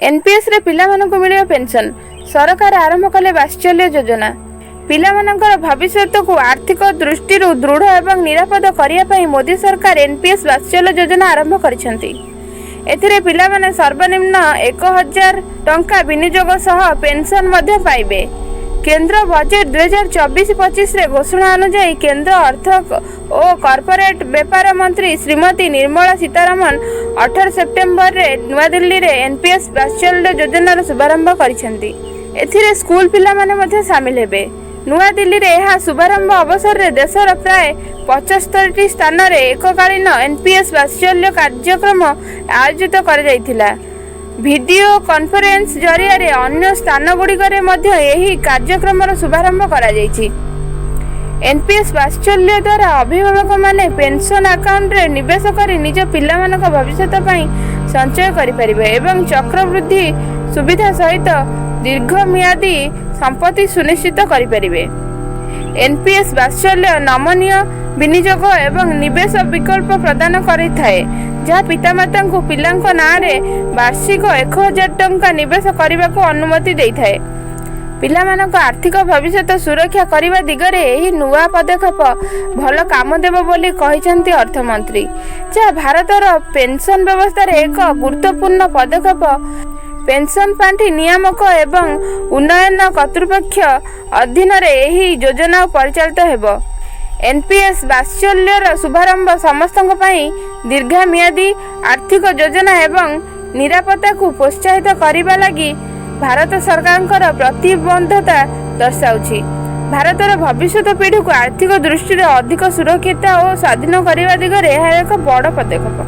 ଏନ୍ପିଏସ୍ରେ ପିଲାମାନଙ୍କୁ ମିଳିବ ପେନ୍ସନ୍। ସରକାର ଆରମ୍ଭ କଲେ ବାତ୍ସଲ୍ୟ ଯୋଜନା। ପିଲାମାନଙ୍କର ଭବିଷ୍ୟତକୁ ଆର୍ଥିକ ଦୃଷ୍ଟିରୁ ଦୃଢ଼ ଏବଂ ନିରାପଦ କରିବା ପାଇଁ ମୋଦି ସରକାର ଏନ୍ପିଏସ୍ ବାତ୍ସଲ୍ୟ ଯୋଜନା ଆରମ୍ଭ କରିଛନ୍ତି। ଏଥିରେ ପିଲାମାନେ ସର୍ବନିମ୍ନ 1000 ଟଙ୍କା ବିନିଯୋଗ ସହ ପେନ୍ସନ୍ ମଧ୍ୟ ପାଇବେ। କେନ୍ଦ୍ର ବଜେଟ୍ 2024-25ରେ ଘୋଷଣା ଅନୁଯାୟୀ, କେନ୍ଦ୍ର ଅର୍ଥ ଓ କର୍ପୋରେଟ୍ ବ୍ୟାପାର ମନ୍ତ୍ରୀ ଶ୍ରୀମତୀ ନିର୍ମଳା ସୀତାରମଣ 18 ସେପ୍ଟେମ୍ବରରେ ନୂଆଦିଲ୍ଲୀରେ ଏନ୍ପିଏସ୍ ବାତ୍ସଲ୍ୟ ଯୋଜନାର ଶୁଭାରମ୍ଭ କରିଛନ୍ତି। ଏଥିରେ ସ୍କୁଲ ପିଲାମାନେ ମଧ୍ୟ ସାମିଲ ହେବେ। ନୂଆଦିଲ୍ଲୀରେ ଏହା ଶୁଭାରମ୍ଭ ଅବସରରେ ଦେଶର ପ୍ରାୟ 75ଟି ସ୍ଥାନରେ ଏକକାଳୀନ ଏନ୍ପିଏସ୍ ବାତ୍ସଲ୍ୟ କାର୍ଯ୍ୟକ୍ରମ ଆୟୋଜିତ କରାଯାଇଥିଲା। ଭିଡିଓ କନଫରେନ୍ସ ଜରିଆରେ ଅନ୍ୟ ସ୍ଥାନଗୁଡ଼ିକରେ ମଧ୍ୟ ଏହି କାର୍ଯ୍ୟକ୍ରମର ଶୁଭାରମ୍ଭ କରାଯାଇଛି। ଏନ୍ପିଏସ୍ ବାତ୍ସଲ୍ୟ ଦ୍ୱାରା ଅଭିଭାବକମାନେ ପେନ୍ସନ୍ ଆକାଉଣ୍ଟରେ ନିବେଶ କରି ନିଜ ପିଲାମାନଙ୍କ ଭବିଷ୍ୟତ ପାଇଁ ସଞ୍ଚୟ କରିପାରିବେ ଏବଂ ଚକ୍ରବୃଦ୍ଧି ସୁବିଧା ସହିତ ଦୀର୍ଘମିଆଦୀ ସମ୍ପତ୍ତି ସୁନିଶ୍ଚିତ କରିପାରିବେ। ଏନ୍ପିଏସ୍ ବାତ୍ସଲ୍ୟ ନମନୀୟ ବିନିଯୋଗ ଏବଂ ନିବେଶ ବିକଳ୍ପ ପ୍ରଦାନ କରିଥାଏ, ଯାହା ପିତାମାତାଙ୍କୁ ପିଲାଙ୍କ ନାଁରେ ବାର୍ଷିକ 1000 ଟଙ୍କା ନିବେଶ କରିବାକୁ ଅନୁମତି ଦେଇଥାଏ। ପିଲାମାନଙ୍କ ଆର୍ଥିକ ଭବିଷ୍ୟତ ସୁରକ୍ଷା କରିବା ଦିଗରେ ଏହି ନୂଆ ପଦକ୍ଷେପ ଭଲ କାମ ଦେବ ବୋଲି କହିଛନ୍ତି ଅର୍ଥମନ୍ତ୍ରୀ, ଯାହା ଭାରତର ପେନ୍ସନ୍ ବ୍ୟବସ୍ଥାରେ ଏକ ଗୁରୁତ୍ୱପୂର୍ଣ୍ଣ ପଦକ୍ଷେପ। ପେନ୍ସନ୍ ପାଣ୍ଠି ନିୟାମକ ଏବଂ ଉନ୍ନୟନ କର୍ତ୍ତୃପକ୍ଷ ଅଧୀନରେ ଏହି ଯୋଜନା ପରିଚାଳିତ ହେବ। ଏନ୍ପିଏସ୍ ବାତ୍ସଲ୍ୟର ଶୁଭାରମ୍ଭ ସମସ୍ତଙ୍କ ପାଇଁ ଦୀର୍ଘମିଆଦୀ ଆର୍ଥିକ ଯୋଜନା ଏବଂ ନିରାପତ୍ତାକୁ ପ୍ରୋତ୍ସାହିତ କରିବା ଲାଗି ଭାରତ ସରକାରଙ୍କର ପ୍ରତିବଦ୍ଧତା ଦର୍ଶାଉଛି। ଭାରତର ଭବିଷ୍ୟତ ପିଢ଼ିକୁ ଆର୍ଥିକ ଦୃଷ୍ଟିରୁ ଅଧିକ ସୁରକ୍ଷିତ ଓ ସ୍ୱାଧୀନ କରିବା ଦିଗରେ ଏହା ଏକ ବଡ଼ ପଦକ୍ଷେପ।